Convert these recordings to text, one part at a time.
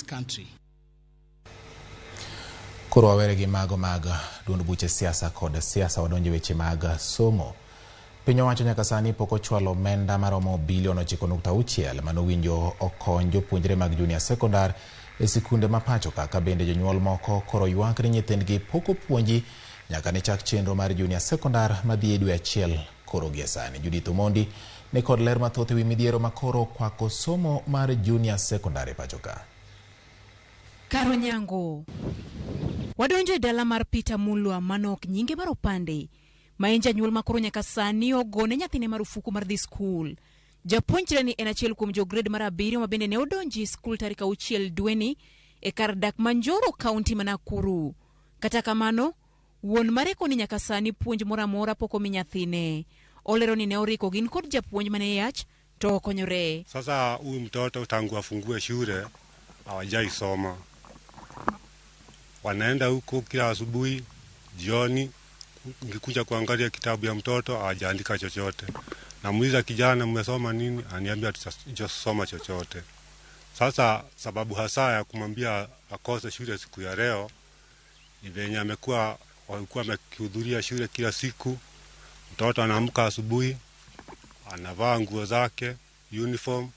country. Koro wawere gi mago mag duond buche siasa kod siasa, wadonjo e weche mag somo. Piny owacho nyaka sani pok ochwalo omenda maromo bilion 9.6 manowinjo okony jopuonjre mag junior secondary e sikunde ma pacho ka. Ka bende jonyuol moko koro ywak ni nyithindgi pok opuonji nyaka ne chak chenro mar junior secondary madhi e dwe achiel koro gie sani. Judith Omondi ni kod ler mathoth ewi midhiero ma koro okwako somo mar junior secondary e pacho ka. Kar Onyango. Wadonjo e dala mar Peter Mulwa mano ok nyinge mar opande, ma en janyuol ma koro nyaka sani ogone nyathine marufuku mar dhi skul. Japuonjre ni en achiel kuom jo grade mar 7 ma bende ne odonjo e skul tarik 6 dweni e kar dak ma Njoro, kaunti ma Nakuru. Kata kamano, wuon mare koni nyaka sani puonj moro amora pok omi nyathine. Olero ni ne oriko gin kod japuonj mane yach to okonyore. Sasa huyu mtoto tangu afungue shule hawajaisoma, wanaenda huko kila asubuhi, jioni. Nikikuja kuangalia kitabu ya mtoto hawajaandika chochote. Namuuliza, "Kijana, mmesoma nini?" Aniambia, "Hatujasoma chochote." Sasa sababu hasa ya kumwambia akose shule siku ya leo ni venye amekuwa walikuwa amekihudhuria shule kila siku. Mtoto anaamka asubuhi, anavaa nguo zake uniform,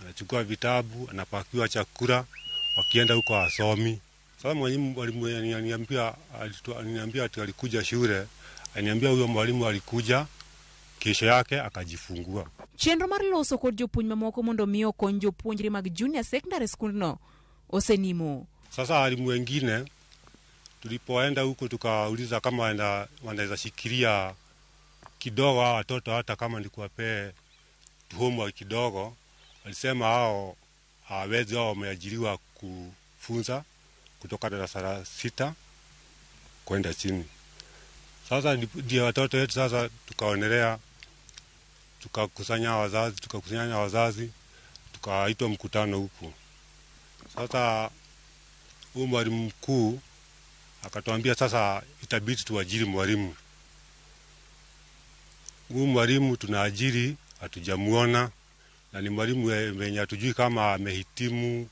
anachukua vitabu, anapakiwa chakula, wakienda huko hasomi. Sasa mwalimu aliniambia ati alikuja shule, aliniambia huyo mwalimu alikuja kesho yake akajifungua. Chenro mar loso kod jopuonj mamoko mondo mi okony jopuonjre mag junior secondary school no osenimo. Sasa walimu wengine tulipoenda huko tukauliza kama wanaweza shikilia kidogo hao watoto hata kama ni kuwapee homework kidogo. Walisema hao hawawezi, hao wameajiriwa kufunza kutoka darasa la 6 kwenda chini. Sasa ndio watoto wetu sasa tukaonelea, tukakusanya wazazi, tukaitwa mkutano huku. Sasa huyu mwalimu mkuu akatuambia sasa itabidi tuajiri mwalimu. Huyu mwalimu tunaajiri hatujamuona, na ni mwalimu mwenye hatujui kama amehitimu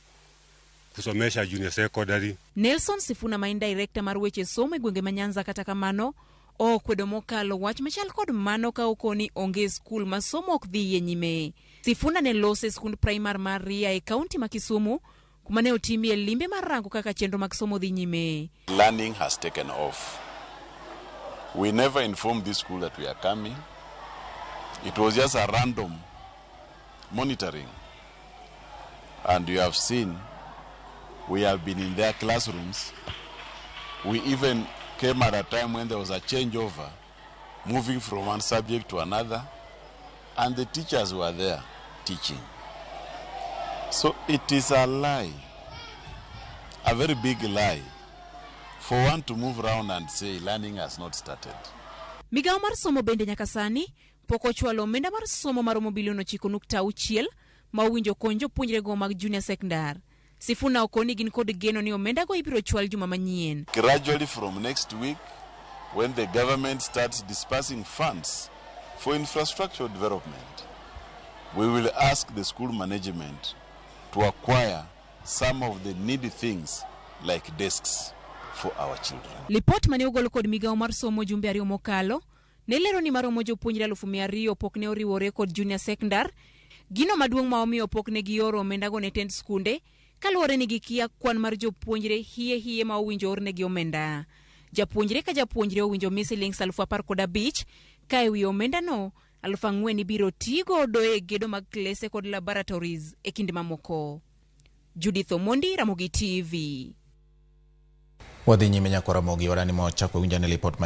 kusomesha junior secondary. Nelson Sifuna ma en director mar weche somo e gwenge ma Nyanza, kata kamano, okwedo mokalo wach machal kod mano ka okoni onge skul ma somo ok dhiye nyime. Sifuna ne loso e skund primar mar Ria e kaunti ma Kisumu, kuma ne otimie limbe mar rango kaka chenro mag somo dhi nyime. Learning has taken off. We never informed this school that we are coming. It was just a random monitoring. And you have seen we have been in their classrooms. We even came at a time when there was a changeover, moving from one subject to another, and the teachers were there teaching. So it is a lie, a very big lie, for one to move around and say learning has not started. Migawo mar somo bende nyaka sani pok ochwalo omenda mar somo maromo bilion 9.6 ma owinjo kony jopuonjrego mag junior secondary. Sifuna okoni gin kod geno ni omendago ibiro chwal juma manyien. Gradually from next week, when the government starts dispersing funds for infrastructure development, we will ask the school management to acquire some of the needy things like desks for our children. Lipot mane ogol kod migawo mar somo jumbe 2 mokalo ne lero ni maromo jopuonjre 200,000 pok ne oriwore kod junior secondary. Gino maduong' ma omiyo pok ne gioro omendago ne tend skunde kaluwore ni gikia kwan mar jopuonjre hie hie ma owinjo ornegi omenda. Japuonjre ka japuonjre owinjo mi siling 15,000 ka ewi omendano 4,000 ibiro ti godo e gedo mag klese kod laboratories e kinde mamoko. Judith Omondi, Ramogi TV. Wadhi nyime nyakwa Ramogi, wadani mochako winjo ne lipot.